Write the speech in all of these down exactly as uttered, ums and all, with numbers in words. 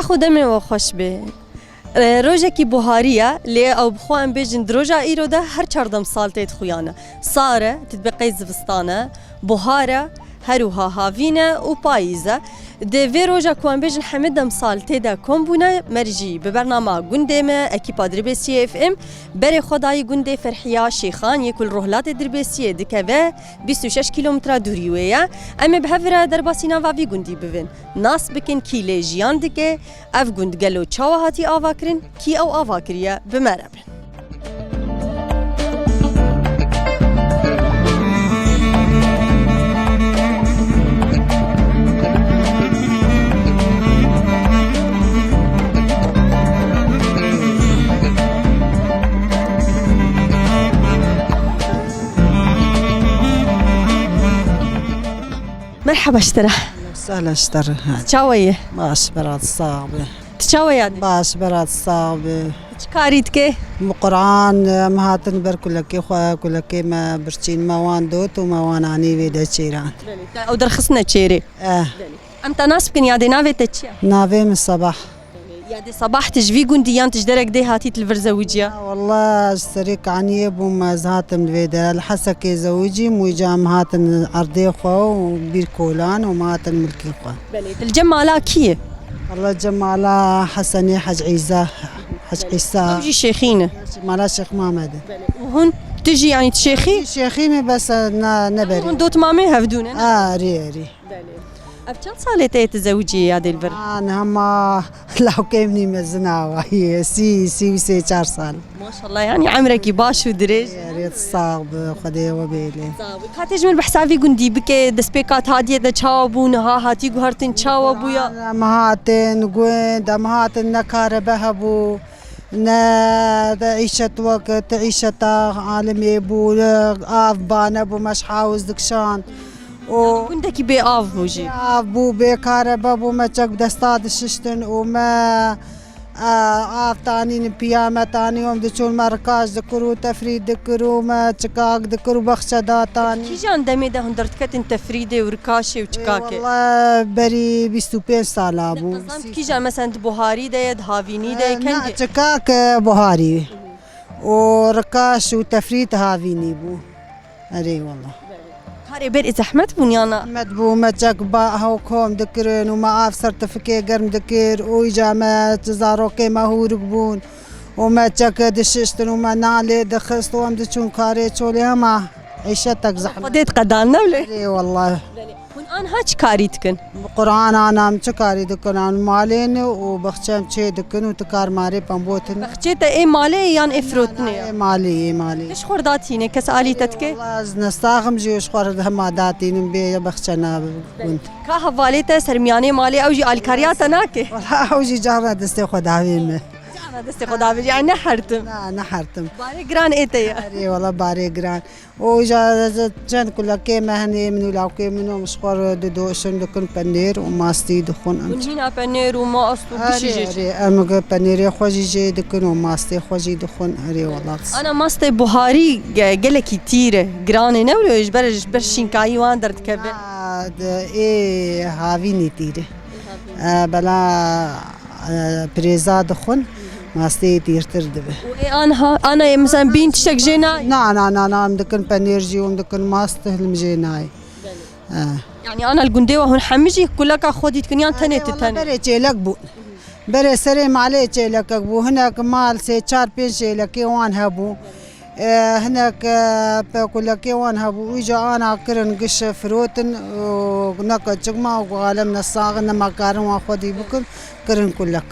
Xwe demê we xweş be. E, rojekî buharî ye, lê ew bi xwe em bêjin di roja îro de her çar demsal tê dixuyane. Sar e, tu dibê qey zivistan e, buhar e, her wiha havîn e û payîz e. Di vê roja ku em bêjin hemî demsal tê de kom bûne, me jî bi bernama gundê me, ekîpa Dirbêsiyê F M, berê xwe dayî gundê Ferhiya Şêxan yê ku li rojhilatê Dirbêsiyê dikeve, bîst û şeş kîlometre dûrî wê ye. Em ê bi hev re derbasî nava vî gundî bivin. Nas bikin kî lê jiyan dike, ev gund gelo çawa hatî ava kirin, kî ew ava kiriye, bi me re bin. Merhaba ji te re. Sehla ji te re. Çawa yî? Baş, berat, sax be. Tu çawa yadî? Baş, berat, sax be. Çi karî dike? Bi Quran, em hatin ber kulekê xwe, kulekê me birçîn, me wan dot û me wan anî vê de çêran. Belê, te ew derxistine çêrê. Eh. Belê. Em te nas bikin, yadê navê te çi ye? Navê min Sebah. Yadê Sebah, tu ji vî gundî yan tu ji derek dê hatî tu li vir zewiciya? Ya wallah, ji serê Kaniyê bûm, ez hatim li vê de. Li Hesekê zewicîm û îca em hatin erdê xwe û bîr kolan û me hatin milkê xwe. Belê, tu li cem mala kî ye? Wallah, cem mala Hesenê Hec Îsa, Hec Îsa. Ew jî şêxî ne? Mala Şêx Mamed e. Belê. Û hûn, tu jî, yanî tu şêxî? Şêxî me, bes, e, ne, ne berî. Hûn dotmamê hevdû ne? A, erê, erê. Belê. Ev çend salê te yê tu zewicî yê yadê li vir? An hema lawkê min î mezin awa yê, sî, sî û sê çar sal. Maşallah, yanî emrekî baş û dirêj. Erê, sax bi, Xwedê we bêle. Sax bi. Ka tê ji min behsa vî gundî bike, destpêka tu hatiye de çawa bû, niha hatî guhertin çawa bûya? Em hatin gund, em hatin ne karebe hebû, ne de îşet wek te îşeta alimê bû, av bane bû, me ji hawz dikşand. û Gundekî bê av bû jî. Bê av bû, bê karebe bû, me çek bi desta dişiştin û me, e, av tanîn, piya me tanî, em diçûn me rikaş dikir û tefrî dikir û me çikak dikir û bexçe datanî. Kîjan demê de hûn derdiketin tefrîdê û rikaşê û çikakê? Ê, wele berî bîst û pênc sala bû. Qezan kîjan, mesela di buharî de ye, di havînî de ye, kengê? Çikak, e, buharî û rikaş û tefrît havînî bû. Erê wele. Karê berê zehmet bûn ya na? Zehmet bû, me çek ba hew kom dikirin û me av sertifikê germ dikir û îca me zarokê me hûrik bûn û me çek dişiştin û me nan lê dixist û em diçûn karê çolê hema îşetek zehmet. Xwedê diqedan ne wele? Erê wele. Hûn anha çi karî dikin? Bi Quran anam çi karî dikin? An malê ne û bexçem çê dikin û ti kar marê pembotin. Bexçê te ê malê yan ê firotinê ya? Ê malê, ê malê. Ti ji xwe datîne, kes alî te dike? Wala ez ne saxim jî ji xwe hema datînim bê bexçe na gund. Ka hevalê te sermiyanê malê ew jî alîkariya te nake? Wala ew jî cara destê xwe davê me. Cara destê xwe davê, yani ne hertim. Na, ne hertim. Barê giran ê te ye. Erê wala barê giran. û îja çend kulekê me hene, min û lawkê min û ji xwe re didoşin, dikin penêr û mastî dixwin. Hûn hîna penêr û mast û pişî jê? Erê, erê, em penêrê xwe jî jê dikin û mastê xwe jî dixwin. Erê, welat. Ana mastê buharî ge-, gelekî tîr e, giran e, ne wilo ji ber, ji ber şînkayî wan derdikeve? Ha, de, ê havînî tîr e. E, bela, e, pirêza dixwin, masteyê tîrtir dibe. Û ê anha, ana yê mesela bîn tiştek jê nayê? Na, na, na, na, em dikin penêr jî û em dikin mast, hilm jê nayê. Belê. E. Yani ana li gundê we hûn hemî jî kuleka xwedî dikin yan tenê tu tenê? Berê çêlek bûn. Berê serê malê çêlekek bû. Hinek mal sê, çar, pênc çêlekê wan hebû. E, hinek, e, pekulekê wan hebû, îca ana kirin giş firotin, û ne keçik ma, û alem ne sax in, nema karin wan xwedî bikin, kirin kulek.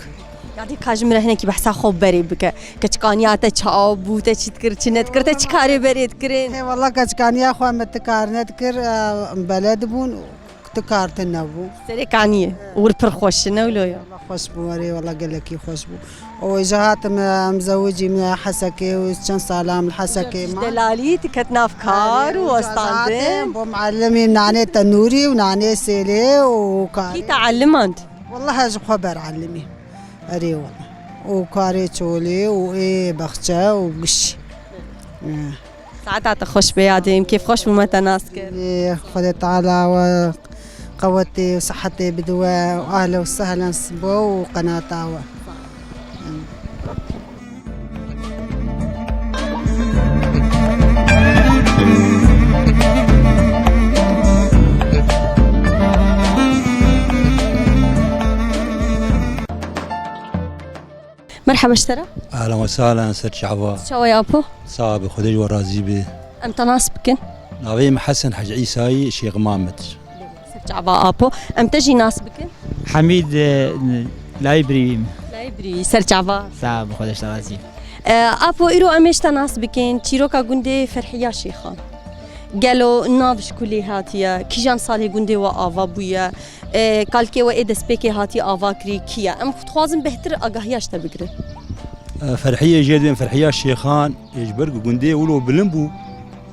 Yadî ka ji min re hinekî behsa xwe berê bike. Keçikaniya te çawa bû, te çi dikir, çi nedikir, te çi karê berê dikirin? Ê, wela keçikaniya xwe me ti kar nedikir, e, beled bûn. Tu kar tune bû. Serê Kaniyê. Wir pir xweş e, ne wilo ya? Xweş bû, erê, wela gelekî xweş bû. Û ji hatim, em zewicî min Hesekê û çend sala em li Hesekê ma. Delalî, tu ket nav kar û westandin. Bû muallimî nanê tenûrî û nanê sêlê û karê. Kî te elimand? Wela ez ji xwe ber elimî. Erê wela. Û karê çolê û ê bexçe û gişî. Eh. Saeta te xweş be ya dêm, kêf xweş bû me te nas kir. Ê, Xwedê Teala we qewetê û sihetê bide we û ehlen û sehlen sibo û qenata we. Merhaba ji te re. Ehlen we sehlen, ser çava. Çawa ye apo? Sax be, Xwedê ji we razî be. Em te nas bikin. Navê min Hesen Hec Îsayî Şêx Mamed. Ser çava apo. Em te jî nas bikin. Hemîd, e, layê birî wî me. Layê birî, ser çava. Sax be, Xwedê ji te razî be. E, apo, îro em ê ji te nas bikin. Çîroka gundê Ferhiya Şêxan. Gelo nav ji ku lê hatiye? Kîjan salê gundê we ava bûye? E, kalkê we ê destpêkê hatî ava kirî kî ye? Em dixwazin bêhtir agahiya ji te bigirin. E, Ferhiyê jê dibên Ferhiya Şêxan, e, ji ber ku gundê wilo bilind bû,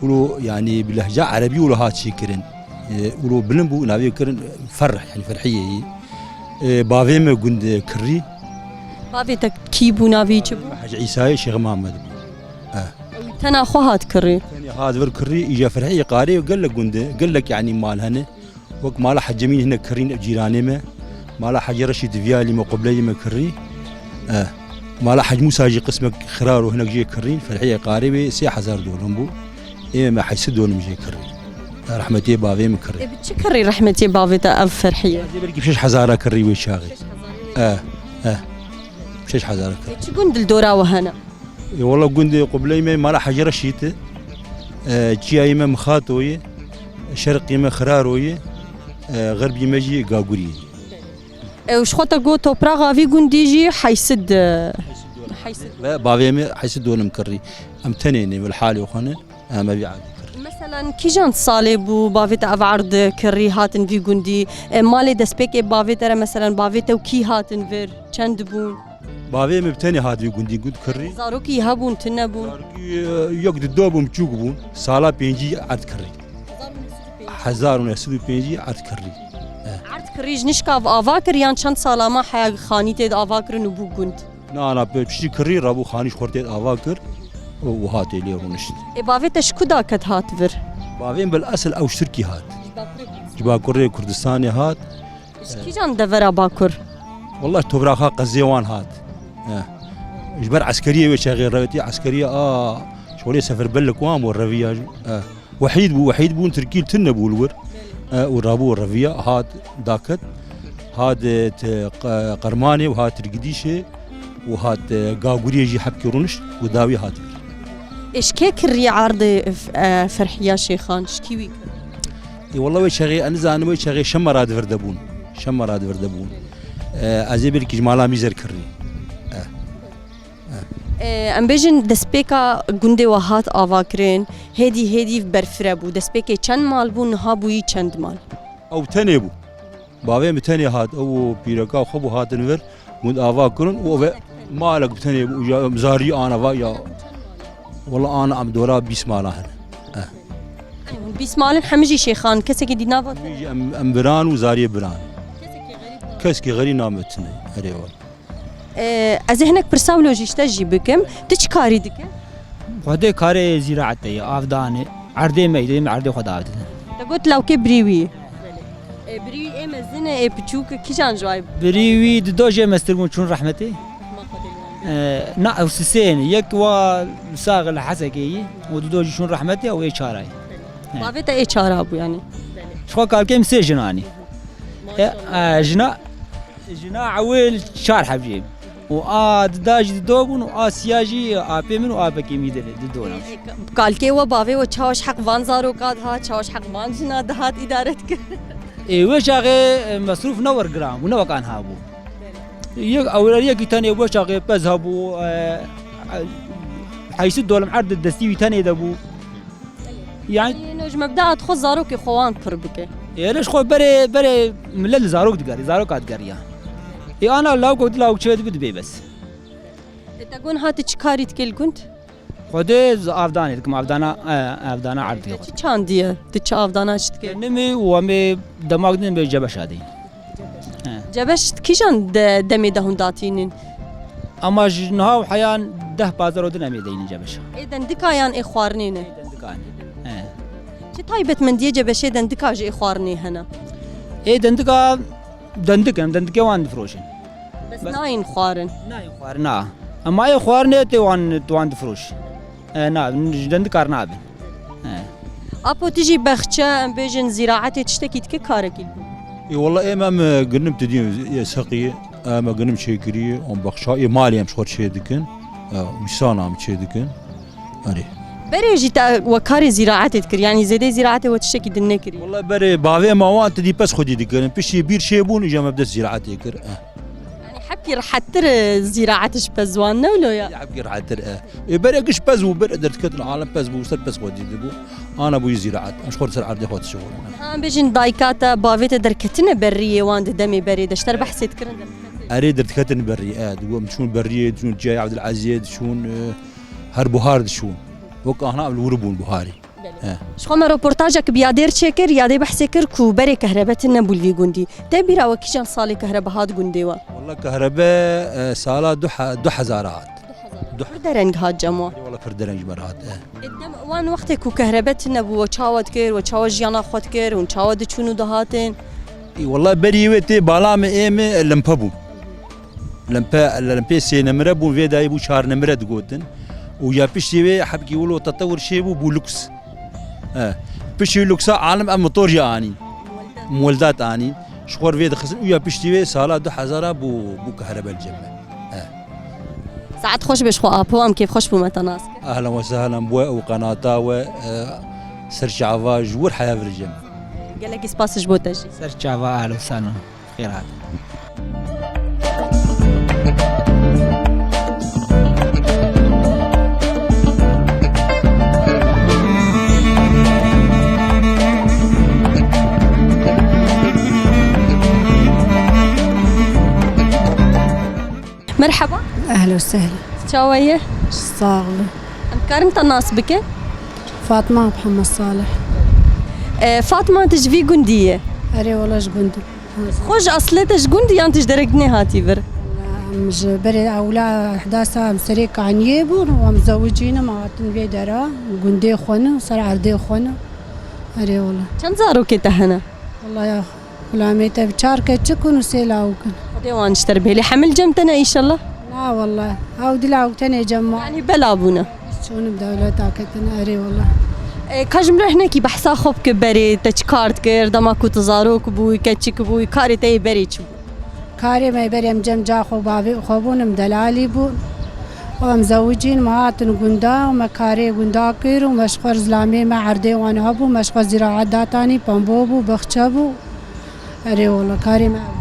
wilo, yanî, bi lehca erebî wilo hat çêkirin. E, wilo bilind bû, navê kirin Ferh, yanî Ferhiyê yî. E, bavê me gund kirî. Bavê te kî bû, navê çi bû? Hec Îsayê Şêx Mamed bû. E. Tena xwe hat kirî. Tenê hat vir kirî, îja Ferhiyê qarê gelek gund e, gelek, yanî, mal hene. Wek mala Hec Emîn hinek kirîn, ev cîranê me. Mala Hec Reşîd Viyalî me, qibleyê me kirî. Eh. Mala Hec Mûsa jî qismek xirar û hinek jê kirîn. Ferhiyê qarê wê sê hezar dolim bû. Ê me heyşt dolim jê kirî. Eh, rehmetê bavê min kirî. Ê, bi çi kirî rehmetê bavê te ev Ferhiyê? Ê, belkî şeş hezara kirî wê çaxê. Eh, eh. Şeş hezara kirî. Ê, çi gund li dora we hene? Ê, wela gundê qibleyê me mala Hec Reşîd e. Ê, çiyayê me Mixato ye. Şerqê me Xiraro ye. Ê, xerbî me jî Gagurî ye. Ê, û ji xwe te got topraxa vî gundî jî heyşt, e, heyşt. Ve bavê me heyşt dolim kirî. Em tenê ne, vel halê xwe ne. Em evî erdî kirî. Meselen, kîjan salê bû bavê te ev erd kirî hatin vî gundî? E, malê destpêkê bavê te re, meselen, bavê te û kî hatin vir? Çend bûn? Bavê min bi tenê hat vî gundî, gund kirî. Zarokî hebûn, tune bûn? Zarokî, e, yek dido bûn, biçûk bûn. Sala pêncî erd kirî. Hezar û neh sed û pêncî erd kirî. E. Erd kirî ji nişka ava kir yan çend sala ma heya xanî tê de ava kirin û bû gund? Na, na, piştî kirî rabû xanî ji xwe tê ava kir û, û hatê lê rûnişt. Ê, bavê te ji ku da ket hat vir? Bavê min bil esil ew ji Tirkî hat. Ji Bakurê Kurdistanê. Ji Bakurê Kurdistanê hat. Ji kîjan devera Bakur? Wallah, tobraxa qezê wan hat. Eh. Ji ber eskeriyê wê çaxê rewetî, eskeriyê a şolê seferber li wan bû reviya. Eh. Wehîd bû, Wehîd bûn, Tirkî li tune bû li wir. E, û rabû reviya, hat daket, hat, e, te, qe-, Qermanê û hat Tirgidîşê û hat, e, Gaguriyê jî hebkê rûnişt û dawî hat vir. Ê, ji kê kirî erdê, e, Ferhiya Şêxan, ji kî wî kir? Ê, wela wê çaxê, ez nizanim, wê çaxê Şemera di vir de bûn. Şemera di vir de bûn. E, ez ê belkî ji mala Mîzer kirî. E. Ê, em bêjin destpêka gundê we hat avakirin, hêdî hêdî berfireh bû. Destpêkê çend mal bû, niha bûyî çend mal? Ew tenê bû. Bavê min tenê hat, ew û pîreka xwe bû hatin vir, gund ava kirin û ve malek bi tenê bû. Ya zarî ana va ya. Wela ana em dora bîst mala hene. Eh. Bîst malin hemî jî şêxan, kesekî dî nava te? Hemî jî em, em biran û zariyê biran. Kesekî xerîb name tune. Erê wela. Ee, ez ê hinek pirsa wilo jî ji te jî bikim. Tu çi karî dike? Xwedê karê zîraetê ye, avdanê. Erdê me, dê me erdê xwe davdin. Te got lawkê birî wî. Ee, birî wî ê mezin e, ê piçûk e, kîjan ji wayê? Birî wî di do jê mestir bûn çûn rehmetê. Ee, na, ew sisê ne. Yek wa sax li Hesekê yî, û di do jî çûn rehmetê, ew ê çara ye. He. Bavê te ê çara bû yani. Ji xwe kalkêm sê jinanî. E, e, jina Jina ewil çar heb jê. Û a dida jî dido bûn û a siya jî apê min û apekê min di, dido ne. Kalkê we, bavê we çawa ji heq van zaroka dihat, çawa ji heq van jina dihat îdare dikir? Ê, wê çaxê, e, mesrûf ne wer giran bû, ne wek anha bû. Yek ewileriya ki tenê wê çaxê pez hebû, e, e, heyşt dolim erd destî wî tenê de bû. Yani Ê, no ji mebda dixwe zarokê xwe wan pir bike. Ê, ji xwe berê, berê millet li zarok digerî, zaroka digeriya. Ê, ana lawko di lawk çê dibi dibê bes. Ê, te gon hati çi karî dike li gund? Xwedê z-, avdanê dikim, avdana, e, avdana erd dike. Çi çandiye? Tu çi avdana çi dike? Nimî û em ê demak din bê cebeşa deyîn. He. Cebeş kîjan de, demê de hûn datînin? Ama ji niha û heyan deh pazdeh roj din em ê deynin cebeşa. Ê dendika yan ê xwarinê ne? Ê dendika ne. He. Çi taybetmendiyê cebeşê dendika ji ê xwarinê hene? Ê dendika dendik em, dendikê wan difiroşin. Bes nayên xwarin. Nayên xwarin, na. Em ayê xwarinê tê wan, tê wan difiroş. E, na, ji dendikar nabin. E. Apo tu jî bexçe, em bêjin zîraetê tiştekî dike karekî li gund? Ê, wela êm em, e, ginim tu dî, e, seqî, em e ginim çêkirî, em bexça, ê malê em ji xwe çê dikin. E, wîsan em çê dikin. Erê. Berê jî te we karê zîraetê dikir, yanî zêdeyê zîraetê we tiştekî din nekirî? Wela berê bavê me wan tu dî pez xwedî dikirin. Piştî bîr çêbûn, îja me bi dest zîraetê kir. E. Yanî hepkî rehettir, e, zîraet ji pez wan ne wilo ya? Hepkî rehettir, e. Ê berê giş pez bû, berê derdiketin alem pez bû, ser pez xwedî dibû. Ana bûyî zîraet. Em ji xwe li ser erdê xwe dişixulin. Ha, em bêjin dayika te, bavê te derketine berriyê wan di demê berê de, ji te re behsê dikirin de. Erê derdiketin berrî, e, digo em diçûn berriyê, diçûn Çiyayê Evdilezîzê, diçûn, e, her buhar diçûn. Wek ahna li wir bûn buharî. Belê. He. Ji xwe me roportajek bi Yadêr çêkir, Yadê behsê kir ku berê kehrebe tune bû li vî gundî. Te bîra we kîjan salê kehrebe hat gundê we? Wela kehrebe, e, sala du he-, du hezar hat. Du hezar. Du pir dereng hat cem we. Wela pir dereng ji me re hat, e. E, dem, wan wextê ku kehrebe tune bû, we çawa dikir, we çawa jiyana xwe dikir, hûn çawa diçûn û dihatin? Ê, wela berî wê tê bala me ê me limpe bû. Limpe, limpê sê nemire bû, vê dayî bû çar nemire digotin. Û ya piştî wê hebkî wilo tetewir çêbû, bû luks. He. Piştî luksa alim em motor jî anîn. Muweldat anîn. Ji xwe vê dixistin û ya piştî wê sala du hezara bû, bû kehrebe li cem me. He. Saet xweş be ji xwe Apo, em kêfxweş bû me te nas kir. Ehlen we sehlen bi we û qenata we, e, ser çava ji wir heya vir cem. Gelekî spas ji bo te jî. Ser çava, ehlen we sehlen. Xêr hat. Merheba. Ehlen we sehlen. Çawa ye? Sax be. Em karin te nas bikin? Fatma Mihemed Salih. E, Fatma, tu ji vî gundî yî? Erê, wela ji gund im. Xwe ji eslê te ji gund î yan tu ji derek dinê hatî vir? Em ji berê ewla heda sa em serê kaniyê bûn û em zewicîn, em hatin vê dera, gundê xwe ne, ser erdê xwe ne. Erê wela. Çend zarokê te hene? Wela ya, xulamê te çar keçik in û sê lawik in. Xwedê wan ji te re bihêle. Hemil cem te ne înşallah? Na wela. Ew di lawik tenê cem ma. Yanî bela bûne. Çûn bi dewleta ketin, erê wela. E, ka ji min re hinekî behsa xwe bike berê, te çi kar dikir, dema ku tu zarok bûyî, keçik bûyî, karê te yê berê çi bû? Karê me berê em cem ca xwe bavê xwe bûn, em delalî bûn. Û em zewicîn, me hatin gunda, û me karê gunda kir, û me ji xwe zilamê me erdê wan hebû, me ji xwe zîraet datanî, pembo bû, bixçe bû. Erê wela, karê me ev.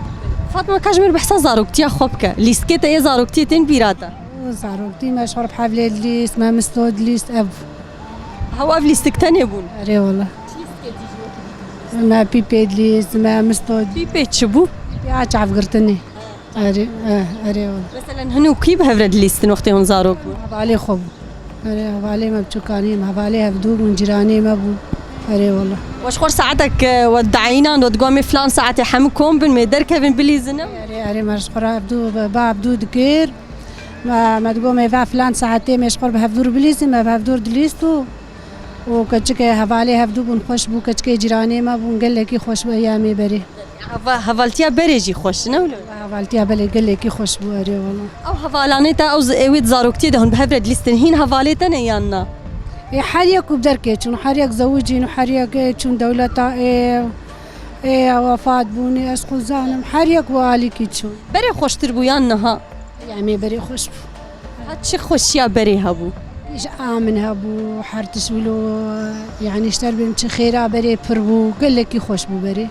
Fatma, ka ji min behsa zaroktiya xwe bike. Lîstikê te yê zaroktiyê tên bîra te? Û zaroktî me ji xwe re bi hevlê dilîst, me misto dilîst, ev. Hewa ev lîstik tenê bûn? Erê wela. Me pîpê dilîst, me misto dilîst. Pîpê çi bû? Ya çavgirtinê. Erê, eh, erê wela. Meselen, hin û kî bi hev re dilîstin wextê hûn zarok bûn? Hevalê xwe bû. Erê, hevalê me biçûkanî, em hevalê hevdû bûn, cîranê me bûn. Erê wela. We ji xwe saetek, e, we dayînan, we digot, em ê filan saetê hemû kom bin, em ê derkevin bilîzin, ne? Erê, erê, me ji xwe re hevdû, ba hevdû dikir. Me, me digot, em ê va filan saetê em ê ji xwe re bi hevdû re bilîzin, me bi hevdû re dilîst û, û keçikê hevalê hevdû bûn, xweş bû, keçikê cîranê me bûn, gelekî xweş bû, eyamê berê. Heva-, hevaltiya berê jî xweş, ne wilo? Hevaltiya berê gelekî xweş bû, erê wela. Ew hevalanê te, ew z-, ê wê di zaroktiyê de hûn bi hev re dilîstin, hîn hevalê te ne yan na? Ê, her yek ku bi derkê çûn, her yek zewicîn û her yek, ê, çûn dewleta, ê, ê, wefat bûn, ê, ez xwe zanim, her yek û alîkî çûn. Berê xweştir bû yan niha? Eyamê berê xweş bû. Ha, çi xweşiya berê hebû? Îş amin hebû, her tişt wilo, yanî ji te re bêm çi xêra berê pir bû, gelekî xweş bû berê.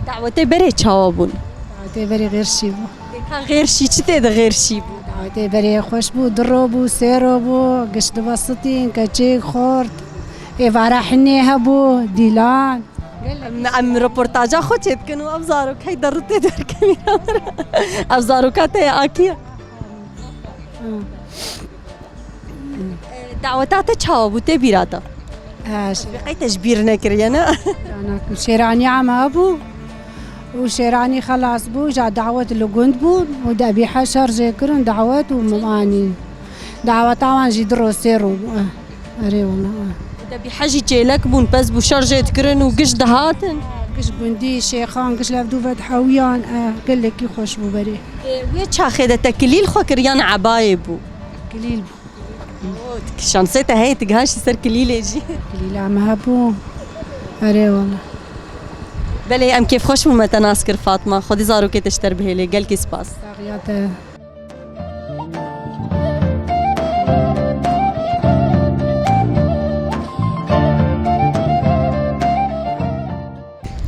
Dawetê berê çawa bûn? Dawetê berê xêrşî bû. Ka xêrşî, çi tê de xêrşî bû? Dawetê berê xweş bû, du ro bû, sê ro bû, giş dibesitîn, keçik, xort, êvara hinê hebû, dîlan. Em, em roportaja xwe çêdikin û ev zarok hey derû tê derkevî. Ev zaroka te ye akiye. Daweta te çawa bû, tê bîra te? Qey te ji bîr nekiriye, ne? Şêraniya me bû û şêranî xelas bû, ja dawet li gund bû û debîhe şer jê kirin dawet û min anîn. Daweta wan jî du ro sê ro bû. Erê wela. Debîhe jî çêlek bûn, pez bû, şer jê dikirin û giş dihatin. Ji gundî Şêxan giş lev dû ve dihewiyan, eh, gelekî xweş bû berê. Ê, wê çaxê de te kilîl xwe kir yan ebayê bû? Kilîl bû. Şansê te heye, tu gihiştî ser kilîlê jî. Kilîla me hebû. Erê wala. Belê, em kêfxweş bûn me te nas kir Fatma. Xwedî zarokê te ji te re bihêle. Gelkî spas. Saxiya te.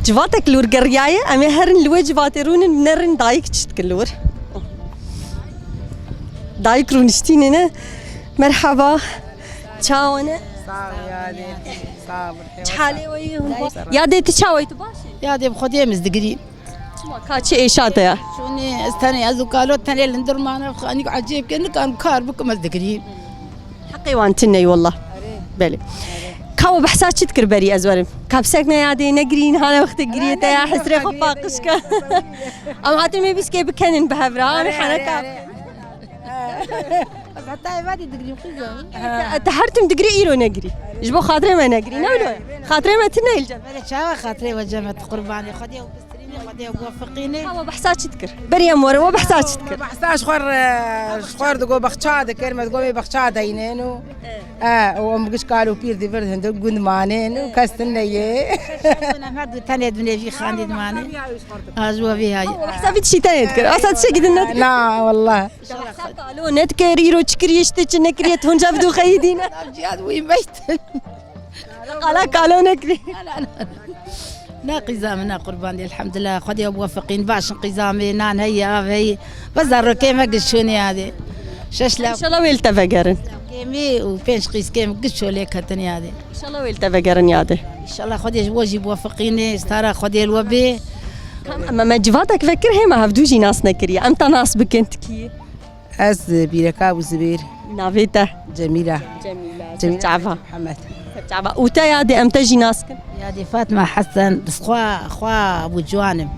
Civatek li wir geriyaye, em ê herin li wê civatê rûnin, binerin dayik çi dike li wir. Dayik rûniştînê ne. Merhaba. Çawa ne? Sağ ol yadê. Sağ ol. Çi halê we yê hûn baş? Yadê tu çawa yî, tu baş î? Yadê bi Xwedê em ez digirî. Çima, ka çi êşa te ya? Şûnê ez tenê, ez û kalo tenê li ndir mane, xanîk ecêb ke, nikarim kar bikim, ez digirî. Heqê wan tune ye wallah. Belê. Ka we behsa çi dikir berî ez werim? Ka pisek ne yadê, ne girîn, hane wextê giriyê te ya, hesrê xwe paqij ke. Em hatin me bîskê bikenin bi hev re, ha, em hene ka. Ez heta êvarî digirîm qîza. Te, te her tim digirî, îro negirî. Ji bo xatirê me negirî, ne wilo ye? Xatirê me tune ye li cem. Belê çawa xatirê we cem e, tu qurbanê Xwedê û bistrînê, Xwedê û biwefiqînê. Ha, we behsa çi dikir? Berî em werin, we behsa çi dikir? Behsa ji xwe re, ji xwe re digo bexça dikir, me digo wê bexça deynin û, e, û em giş kal û pîr di vir di hundir gund manên û kes tune ye. Em her du tenê di nêvî xandî dimanê. Ha, ji we vê hayê. We behsa vî tiştî tenê dikir. Behsa tiştekî din nedikir. Na, wallah. Kalo nedikir, îro çi kiriye, ji te çi nekiriye, tu hûn ca bi dû xeyî dîne. Nav cihad wî meşt. Qala kalo nekirî. Na qîza min, na qurban dê, elhamdulillah. Xwedê biwefiqîn, baş in qîza me, nan heye, av heye. Bes zarokê me giş çûne yadê. Şeş law. Înşallah wê li te vegerin. Kêmî û pênc qîzkê me giş çolê ketin yadê. Înşallah wê li te vegerin yadê. Înşallah Xwedê ji bo jî biwefiqînê, stara Xwedê li we bê. Kam, em, me civatek vekir hê me hevdû jî nas nekiriye. Em te nas bikin, tu kî yî? Ez Bîreka Ebû Zibêr. Navê te? Cemîla. Cemîla. Cemîla. Çava. Mihemed. Çava. Û te yadê em te jî nas kin? Yadê Fatma Hesen, bi xwe, xwe bû ciwan im.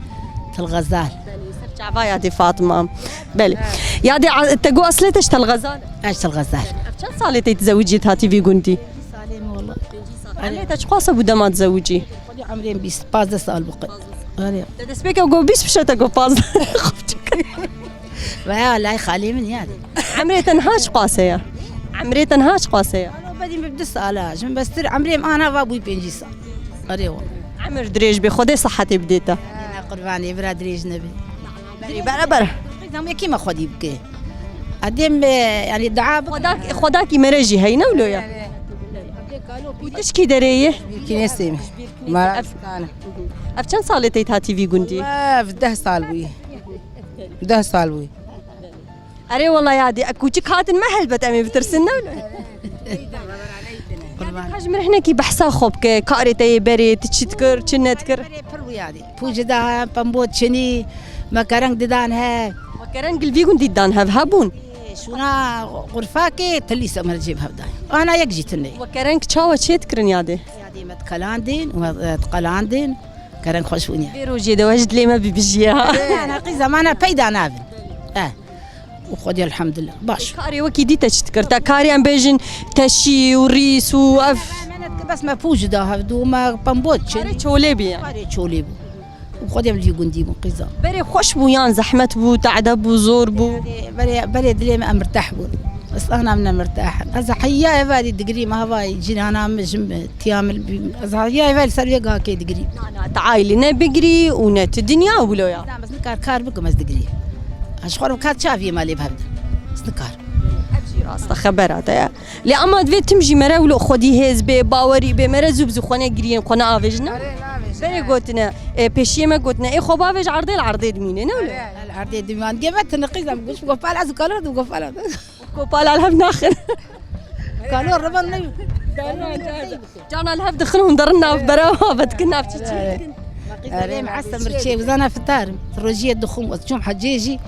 Til Xezal. Belê, ser çava yadê Fatma. Belê. Yadê a-, te got eslê te ji Til Xezal? Ez Til Xezal. Ev çend salê te tizewicî, hatî vî gundî? Salê min wela. Emrê te çiqas e bû dema dizewicî? Xwedî emrê min bîst, pazdeh sal bû qe-, erê. Te destpêkê got bîst, piştre te got pazdeh. Xwe biçûk. Veya lay xalê min yani. Emrê te niha çiqas e ya? Emrê te niha çiqas e ya? Alo, bedî min bi du sala. Ji min bestir emrê min ana va bûyî pêncî sal. Erê wala. Emir dirêj bê, Xwedê sihetê bidê te. Yine qurbanê, bira dirêj nebe. Berê, bere, bere. Qîza min yekî me xwedî bike. Edê me, yani dua bike. Xwedakî, xwedakî mere jî heyne wilo ya. Û tişkî derê ye? Bîrkî nêsê me. Mara Ev- Stane. Ev çend salê te hatî vî gundî? Ev deh sal bûyî. Deh sal bûyî. Erê wela yadê, e, kûçik hatin me helbet em ê bitirsin, ne wilo? Qurban. Yadê, ka ji min re hinekî behsa xwe bike, karê te yê berê, tu çi dikir, çi nedikir? Berê pir bû yadê. Pû ji da he, pembot çinî, me kereng didan he. We kereng li vî gundî didan hev hebûn? Şûna xurfakê tilî se me cêb hev dayî. Ana yek jî tune. We kereng çawa çê dikirin yadê? Yadê me dikalandin, we, e, diqalandin. Kereng xweş bûn ya. Vê rojê de we ji dilê me bibijiye ha. Na, na, qîza me na peyda nabin. Eh. Û Xwedê elhamdulillah. Baş. Karê wekî dî te çi dikir? Te karê em bêjin teşî û rîs û ev. Me ne dikir, bes me pû ji da hevdû, me pembot çin. Karê çolê bî yani. Karê çolê bû. Û Xwedê em li vî gundî bûn qîza. Berê xweş bû yan zehmet bû, tade bû, zor bû? Berê, berê, berê dilê me em mirteh bûn. Stana min mirteh. Ez heya eva dî digirîm, hevayî cîrana min, ji min, tiya min, ez heya eva li ser vê gakê digirîm. Na, na, te aîlî ne bigirî û ne tu dinya wilo ya. Na, ez nikar kar bikim, ez digirî. Ez ji xwe re kar çaviyê me lê bi hev de. Ez nikar. Ev jî rast e, xebera te ya. Lê ama divê tim jî mere wilo xwedî hêz bê, bawerî bê, mere zû bi zû xwe negiriyên, xwe neavêjin, ne? Erê, navêjin, Berê erê. Gotine, e, pêşiyê me gotine, ê xwe bavêj erdê li erdê dimîne, ne wilo? Erê, li erdê dimîne. Gê me tine qîz em guş gopal, ez û kalo dim gopal. Kopala li hev naxin. Kalo revan ne? Carna li hev dixin hûn derin nav bere, ve dikin nav çi çi. Erê, me hesta mirçê, uzana fitarim. Rojiyê dixwim, ez çûm hecê jî,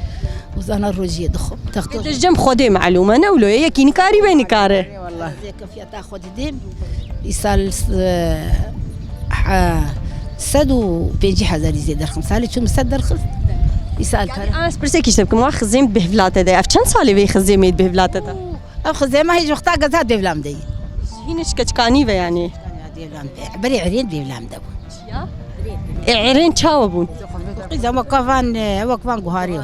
uzana rojiyê dixwim. Texto. Di cem Xwedê melûm e, ne wilo ye, yekî nikarî, wê nikare. Eyvallah. Zê kefiyeta xwe didêm. Îsal, e, ha, sed û pêncî hezarî zê derxim. Salê çûm sed derxist. Îsal Yani, kare. Ez pirsek işte bikim, wa xizêm bihvlate de. Ev çend salê vê xizêmê bihvlate de? Ev xizêma hêj wexta geza devlam de. Hîn çi keçkanî ve yani. Devlam de. Berê erên devlam de bû. Ya? Ê, êrên çawa bûn? Qîza wek van, e, wek van guharî.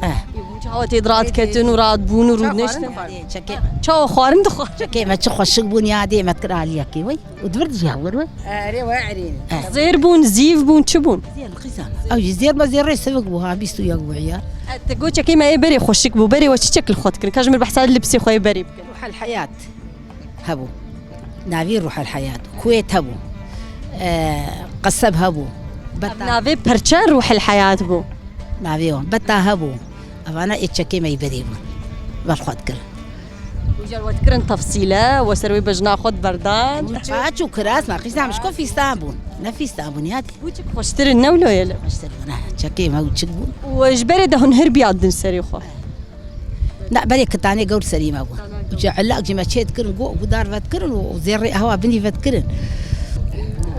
Eh. Çawa tê rahat ketin û rahat bûn û rûdiniştin? Çekê. Çawa xwarin dixwar? Çekê me çi xweşik bûn ya dê me kir aliyekê wey. Û di vir diya wir wey. Erê we erê. Eh. Zêr bûn, zîv bûn, çi bûn? Zêr qîza. Ew jî zêr me zêrê sivik bû ha bîst û yek bû ya. Eh, te got çekê me ê berê xweşik bû. Berê we çi çek li xwe dikirin? Ka ji min behsa lipsê xwe yê berê bikin. Ruhel heyat. Hebû. Navî Ruhel Heyat. Kuwêt hebû. E, Qeseb hebû. Beta. Navê perçe Ruhel Heyat bû. Navê wan. Beta hebû. Evana ê çekê me yî berê bûn. Vel xwe dikir. Û jar we dikirin tefsîle, we ser wê bejna xwe diberdan. Û çaç û kiras, na qîza em ji ku fîstan bûn. Ne fîstan bûn ya. Û çik xweştir in, ne wilo ye li. Xweştir bûn, ha. Çekê me û çik bûn. Û ji berê de hûn hir biyadin serê xwe. Na, berê kitanê gewr serî me bû. Ji elak jî me çê dikirin, go, gudar vedikirin û zêrê ewa binî vedikirin.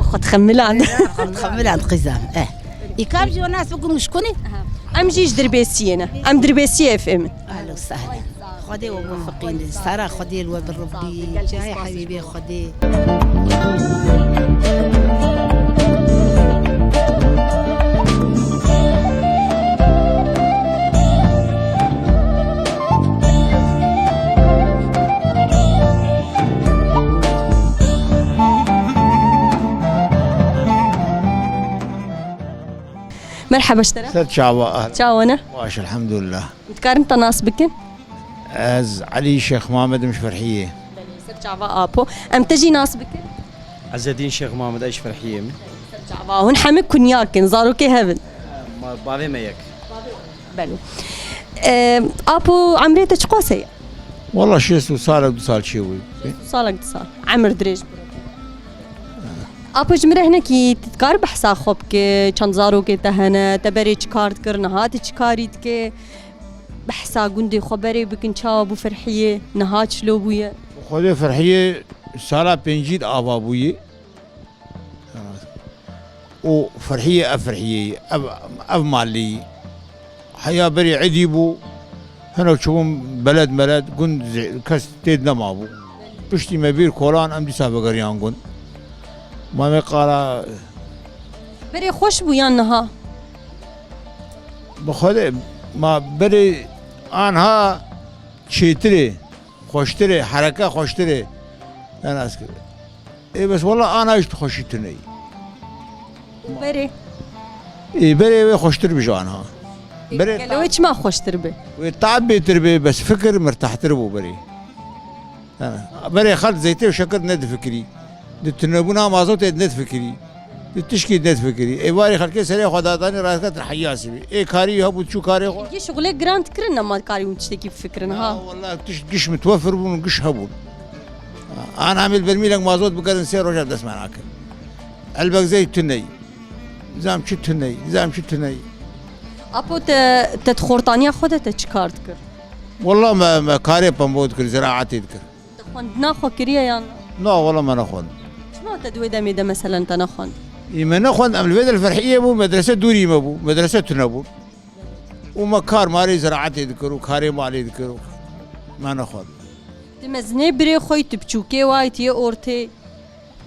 Xwe dixemilan. Xwe dixemilan qîzam, eh. Îkab jî nas bikin û şkunî? Em jî ji Dirbêsiyê ne. Em Dirbêsiyê F M in. Ahlen sahlen. Xwedê we muweffiqîn, sara Xwedê li we bi Rebbî, cayê hebîbê Xwedê. Merhaba ji te re. Ser çava. Çawa ne? Baş, elhamdülillah. Dikarin te nas bikin? Ez Elî Şêx Muhammed im ji Ferhiyê. Belê, ser çava apo. Em te jî nas bikin? Ezedîn Şêx Muhammed, ez ji Ferhiyê me. Ser çava. Hûn hemî kunyak in, zarokê hev in. Ma, bavê me yek. Belê. Em, apo, emrê te çiqas heye? Walla şêst û salek du sal çê bû. Şêst û salek du sal. Emir dirêj. Apo, ji min re hinekî tu dikar behsa xwe bike, çend zarokê te hene, te berê çi kar dikir, niha tu çi karî dike? Behsa gundê xwe berê bikin, çawa bû Ferhiyê, niha çilo bûye? Xwedê Ferhiyê sala pêncî de ava bûye. Û Ferhiyê ev Ferhiyê ye, ev, ev malê ye. Heya berê êdî bû, hinek çûbûn beled meled, gund zê-, kes tê de nemabû. Piştî me bîr kolan, em dîsa vegeriyan gund. Ma me qala. Berê xweş bû yan niha? Bi Xwedê, ma berê anha çêtirê, xweştirê, hereke xweştirê. Yan ez kir. Ê, bes wela ana jî tu xweşî tune yî. Û berê? Ê, berê wê xweştir bi ji anha. Ê, berê gelo wê çima xweştir be? Wê tab bêtir be, bes fikir mirtahtir bû berê. Ha, berê xelk zeytê û şekir nedifikirî. Di tunebûna mazotê nedifikirî. Di tişkî nedifikirî. Ê, warê xelkê serê xwe dadanî raketin heyasî bî. Ê, karî hebû çû karê xwe. Yê şixulê giran dikirin nema karî hûn tiştekî bifikirin, ha? Ya, wela tişt giş mitwefir bûn û giş hebûn. An hemî li ber mîlek mazot bigerin sê roja dest me nakin. Elbek zey tuney. Nizam çi tuney, nizam çi tuney. Apo te, te di xortaniya xwe de te çi kar dikir? Wela me, me karê pembo dikir, ziraatê dikir. Te xwendina xwe kiriye yan? Na, wela me nexwend. Çima te di wê demê de meselen te nexwend? Ê me nexwend, em li vê de li Ferhiyê bû, medrese dûrî me bû, medrese tune bû. Û me kar marê ziraetê dikir û karê malê dikir û me nexwend. Tu mezinê birê xwe yî, tu biçûkê wayî, tu yê ortê?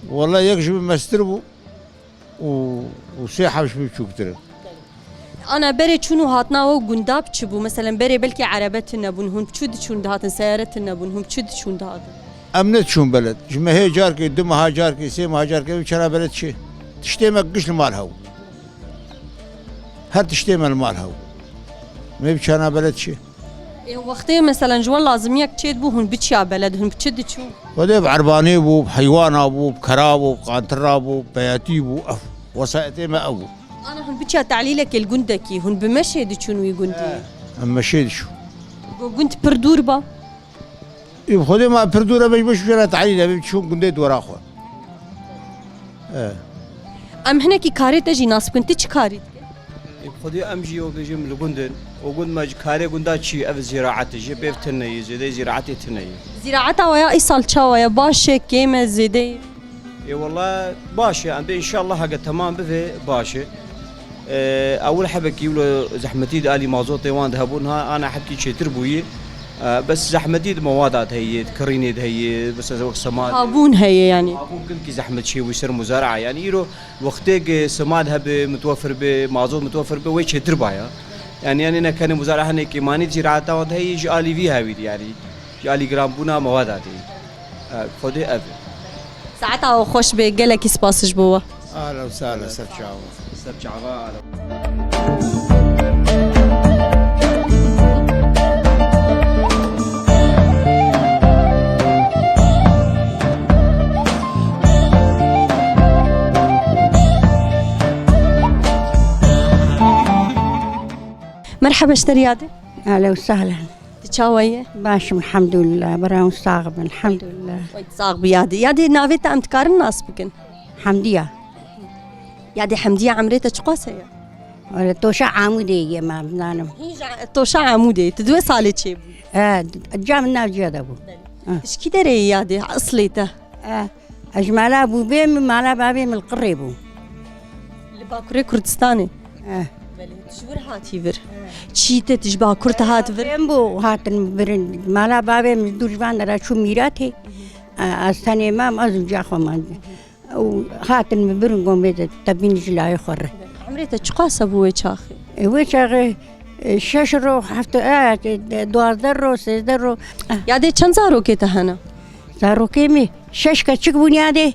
Wela yek ji min mestir bû û, û sê heb ji min biçûktir in. Ana berê çûn û hatina we gunda bi çi bû? Meselen berê belkî erebe tune bûn, hûn bi çi diçûn dihatin, seyare tune bûn, hûn bi çi diçûn dihatin? Em nediçûn beled. Ji mehê carkê, du meha carkê, sê meha carkê em çana beled çi? Tiştê me giş li mal hebû. Her tiştê me li mal hebû. Me bi çana beled çi? Ê, wextê, meselen, ji we lazimiyek çêdibû, hûn biçiya beled, hûn bi çi diçûn? Xwedê bi erbanê bû, bi heywana bû, bi kera bû, bi qantira bû, bi peyatî bû, ev wesayetê me ev bû. Ana hûn biçiya tehlîlekê li gundekî, hûn bi meşê diçûn wî gundî? Eh, em meşê diçûn. Go gund pir dûr ba? Ê, bi Xwedê ma pir dûr e, me ji beş jera tehlîl e, me çûn gundê dora xwe. Eh. Em hinekî karê te jî nas bikin, tu çi karî dikî? Ê, bi Xwedê em jî wek jî li gund in. Û gund me ji karê gunda çi, ev ziraet e, jê pêv tune ye, zêdeyî ziraetê tune ye. Ziraeta we ya îsal çawa ye? Baş e, kêm e, zêde ye? Ê, wela baş e, em dê înşallah heke temam bibe baş e. Ê, ewil hebekî wilo zehmetî di alî mazotê wan de hebûn, ha ana hebkî çêtir bûyî. E, bes zehmetî di mewada de heye, di kirînê de heye, mesela wek semad. Habûn heye yanî. Habûn kinkî zehmet çêbû ser muzara'a. Yanî îro wextê ke semad hebe, mitwefir be, mazot mitwefir be, wê çêtir baya. Yanî, yanî ne kenê muzara'a hene ke manî zîraeta wan de heye, ji alî vî hawî de yanî. Ji alî giranbûna mewada de. E, Xwedê ev e. Saeta we xweş be, gelekî spas ji bo we. Ahlen û sahlen, ser çava. Ser çava, ahlen. Merhaba ji te re yadê. Ahlen û sahlen. Tu çawa yî? Baş im, elhamdulillah. Bira hûn sax bin, elhamdulillah. Wey sax bî yadê. Yadê navê te em dikarin nas bikin? Hemdiya. Yadê Hemdiya, emrê te çiqas heye? Wele toşa Amûdê ye, ma bizanim. Hîn ji toşa Amûdê. Tu di wê salê çêbû? He, ca min nav ciya de bû. Belê. Ha. Ji kî derê yî yadê, eslê te? He. Ez ji mala bûbê min, mala bavê min li Qirê bû. Li Bakurê Kurdistanê? Eh. Belê, tu ji wir hatî vir. Çî te, tu ji Bakur te hat vir? Em bû hatin birin. Mala bavê min dûr ji van dera çû mîratê. Eh, ez tenê mam, ez û ca xwe man. Û hatin min birin gomê de, tebîn ji layê xwe re. Emrê te çiqas e bû wê çaxê? E, wê çaxê, e, şeş ro, heft, e, duwazdeh ro, sêzdeh ro. Eh. Yadê çend zarokê te hene? Zarokê min şeş keçik bûn yadê.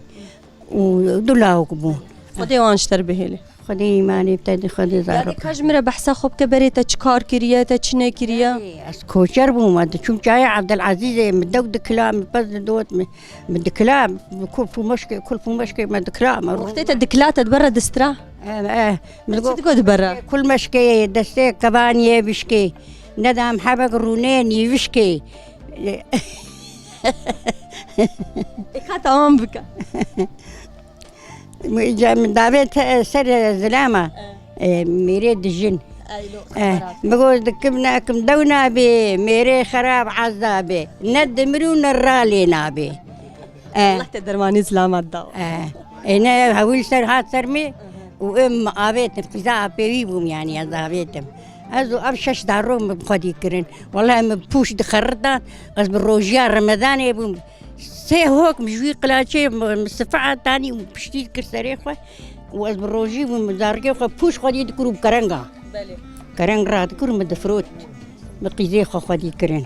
û du lawik bûn. Xwedê wan ji te re bihêle. Xwedê îmanê bi te de, Xwedê zarok. Yadê ka ji min re behsa xwe bike, berê te çi kar kiriye, te çi nekiriye? Ez koçer bûm, ez diçûm çayê Evdilezîzê, min dew dikila, min pez didot, min, min dikila, min kulf û meşkê, kulf û meşkê me dikila, me rû. Wextê te dikila te di ber re distira? Eh, eh, min digot, çi digot di ber re? Kul meşkê, destê kevaniyê bişkê, nedam hebek rûnê nîvişkê. Ê, ka tamam bike. Îca min davêt ser zilama, e, mêrê dijin. Ey, lo, e, xeberat. Min got, dikim nekim dew nabê, mêrê xerab ezabê. Ne dimir û ne ralê nabê. E. Allah te dermanî zilamat da. E. E, ne hewîl ser hat ser me û em avêtim, qîza apê wî bûm, yanî ez avêtim. Ez û ev şeş daro min bi xwedî kirin. Wele min pûş dixerita, ez bi rojiya Remedanê bûm. Sê hok min ji wî qilaçê mi, mi sifa tanî û piştî kir serê xwe û ez bi rojî bûm, zarikê xwe pûş xwedî dikir û bi kerenga. Belê. Kereng radikir û min difirot. Min qîzê xwe xwedî kirin.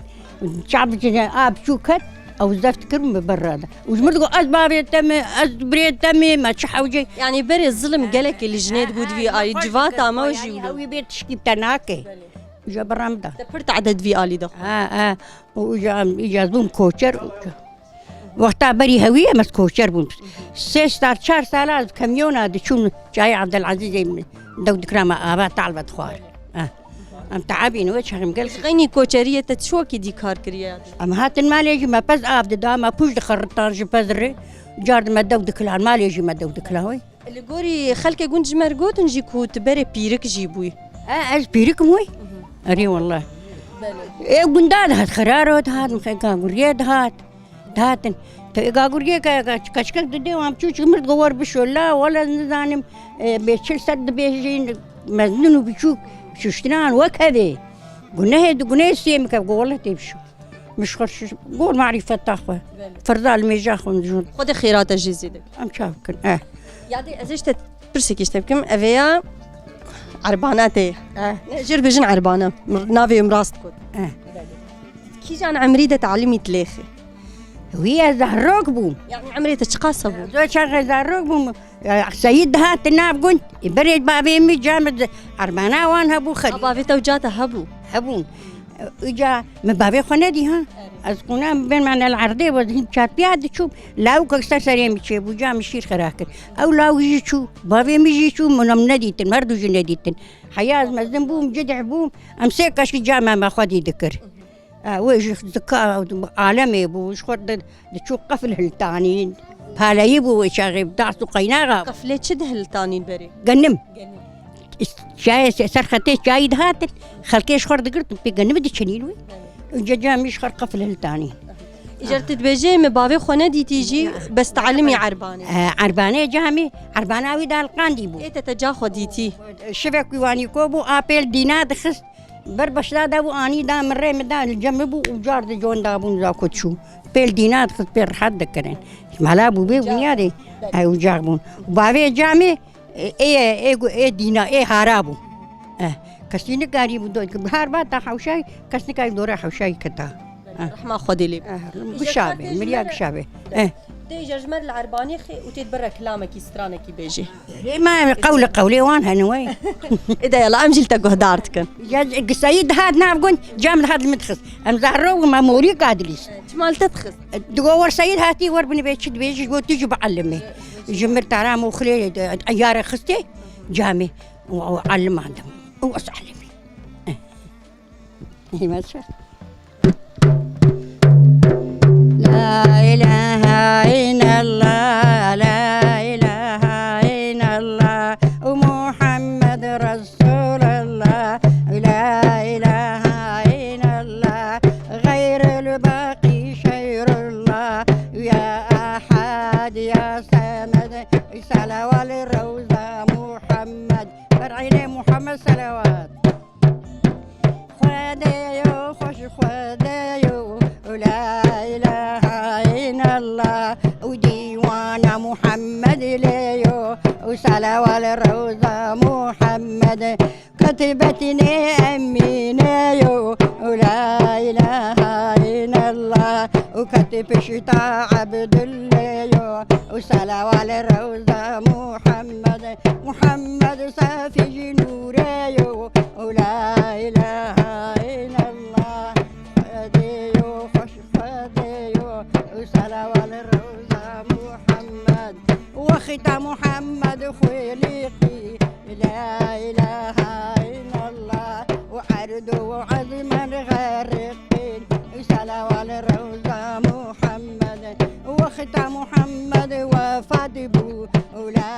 Çav cine a biçûk ket, ew zeft kir û min ber rada. Û ji min digot, ez bavê te me, ez birê te me, me çi hewce. Yanî berê zilim gelekê li jinê dibû di vî alî, civata me jî wilo. Ew ê bê tişkî bi te nake. Belê. Ji bira min da. Te pir tehdid vî alî de xwe. Ha, ha. Û îca, îca ez bûm koçer. Wexta berî hewî em ez koçer bûm. Sê sal, çar sala ez bi kamyona diçûm çayê Evdilezîzê min dew dikira me ava tal vedixwar. Eh. Em teabîn wê çaxê min gel. Ji xeynî koçeriyê te çi wekî dî kar kiriye? Em hatin malê jî me pez av dida, me pûş dixeritan ji pez re. Car di me dew dikila, malê jî me dew dikila wê. Li gorî xelkê gund ji me re gotin jî ku tu berê pîrik jî bûyî. E, ez pîrik im wê? Erê wallah. Belê. Ê gunda dihat, Xiraro dihat, Gaguriyê dihat. Dihatin. Tu ê Gaguriyê ke, ke, keçikek didê wan çû çû mir digot wer bişo la, wala nizanim, e, bê çil sed dibêjin, mezin û biçûk, şuştinan wek hevê. Gunehê di gunehê sê min ke, got wala tê bişo. Min ji xwe şiş-, gor marîfeta xwe. Belê. Ferda li mêja xwe min dijûn. Xwedê xêra te jê zêde bike. Em çav bikin, eh. Yadê ez ê ji te pirsekî ji te bikim. Evê ya erbana te ye. Eh. Ne, jê re bêjin erbana. Navê wê min rast got. Eh. Belê. Kîjan emrî de telimî dilêxî? Wî ez zarok bûm. Yanî emrê te çiqas hebû? Ez çaxê zarok bûm. Ya, Seyîd dihat nav gund, berê bavê min ca min di erbana wan hebû xerî. A bavê te ca te hebû? Hebûn. Îca min bavê xwe nedî ha. Ez qûna min bên me ne li erdê, ez hîn çarpiya diçûm, lawikek ser serê min çêbû, ca min şîr xera kir. Ew lawik jî çû, bavê min jî çû, min em nedîtin, her du jî nedîtin. Heya ez mezin bûm, cidih bûm, em sê keşkî ca me me xwedî dikir. E, wê ji zika alemê bû, ji xwe di, diçû qefil hiltanîn. Paleyî bû wê çaxê, bi das û qeynaxa. Qefilê çi dihiltanîn berê? Genim. Genim. Çayê se-, ser xetê çayî dihatin, xelkê ji xwe digirtin, pê genimî diçinîn wê. Înca ca min ji xwe qefil hiltanîn. Îcar tu dibêjê, min bavê xwe nedîtî jî, bes telimî erbanê. E, erbanê ca min, erbana wî de elqandî bû. Ê te te ca xwe dîtî. Şivek wî wanî ko bû, apêl dîna dixist. Ber başla da bû anî da min rê min da li cem min bû û car di con da bûn za ku çû. Pêl dîna dixist pê rehet dikirin. Mala bû bê bûniyadê ew ucax bûn. Bavê camê ê, ê, ê, ê dîna, ê hara bû. Eh, kesî nikarî bû do-, har ba ta hewşay, kes nikarî dora hewşay kita. Eh. Rehma Xwedê lê. Eh, gişa be, miriya gişa be. Eh. Tê îja ji me li Erbanî xê û tê di ber re kilamekî, stranekî bêjê. Ê me, em qewli qewlê wan hene wey. Ê de yala, em jî li te guhdar dikin. Ya, Seyîd hat nav gund, cam hat min dixist. Em zahro û me morî kadilîs. Çima li te dixist? Digo wer Seyîd hatî wer binibê çi dibêjî, got tu jî biellimê. Ji mir tara moxilê, e, yare xistê camê. Û, û ellimandim. Û ez ellimî. Hîme çi? La ilahe illallah, la ilahe illallah, Muhammed Resulullah, la ilahe illallah, gayrul baqi şeyrullah, ya Ahad, ya Semed, salawal Rewza Muhammed, ber eynê Muhammed salawat. Xwedê yo, xweş Xwedê yo, la ilahe illallah, û dîwana Muhammed lê yo, û salawal Rewza Muhammed, ketibetînê Emînê yo, û la ilahe illallah, û ketî pişta Ebdullê yo, û salawal Rewza Muhammed, Muhammed safî ji nûrê yo, û la ilahe illallah, Xwedê yo, xweş Xwedê yo, û salawal Rewza Muhammed, wexta Muhammed xwêlîqî, la ilahe illallah, û erd û ezman xeriqîn, û salawal Rewza Muhammed, wexta Muhammed wefat bû, û la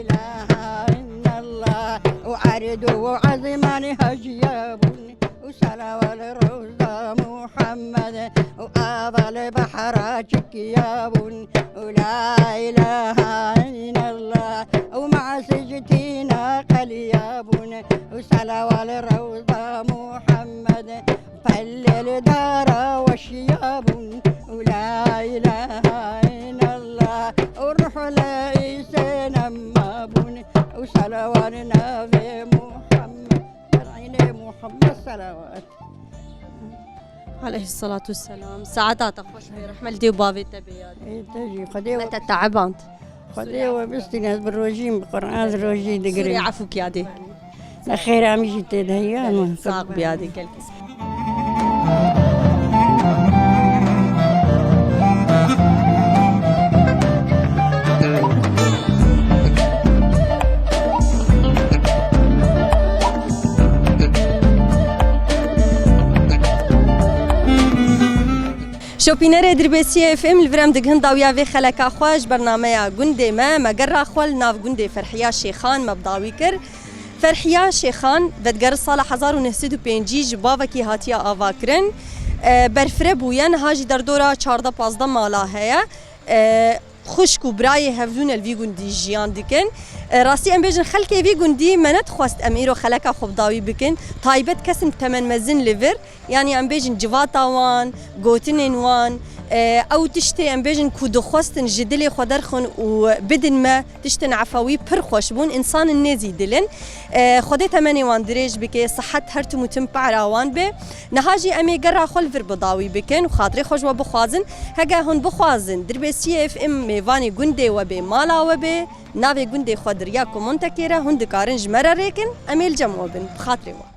ilahe illallah, û erd û ezman heciya bûn, û salawal Rewza Muhammed, û ava li behra çikiya bûn, û la ilahe illallah, û masij tîna qeliya bûn, û salawal Rewza Muhammed, pelê li dara weşiya bûn, û la ilahe illallah, û ruh li îsê nema bûn, û salawal navê Muhammed, ber eynê Muhammed salawat. Aleyhissalatu vesselam. Saeta te xweş be, rehmet li dê û bavê te be yadê. Ê, te jî, Xwedê me we, te teeband. Xwedê we bistîne, ez bi rojî, bi Quran ez rojî digirim. Sûrê efû kiyadê. Ne xêra min jî tê de heye, min sax bi yadê, gelkî. Şopînerê Dirbêsiyê F M li vir em digihin dawiya vê xeleka xwe ji bernameya gundê me. Me gera xwe li nav gundê Ferhiya Şêxan me bi dawî kir. Ferhiya Şêxan vedigerin sala hezar û neh sed û pêncî ji bavekî hatiye avakirin. E, berfireh bûye, niha jî derdora çardeh pazdeh mala heye. E, xwişk û birayê hevdû ne li vî gundî jiyan dikin. E, rastî em bêjin xelkê vî gundî me nedixwest em îro xeleka xwe bi dawî bikin. Taybet kesin bi temen mezin li vir, yanî em bêjin civata wan, gotinên wan, e, ew tiştê em bêjin ku dixwestin ji dilê xwe derxin û bidin me, tiştên efewî pir xweş bûn, însan in nêzî dil in. E, Xwedê temenê wan dirêj bike, sihet her tim û tim para wan be. Niha jî em ê gera xwe li vir bi dawî bikin û xatirê xwe ji we bixwazin. Hege hûn bixwazin Dirbêsiyê F M mêvanê gundê we bê, mala we bê, navê gundê xwe dir ya komentekê re hûn dikarin ji me re rêkin, em ê li cem we bin. Bi xatirê we.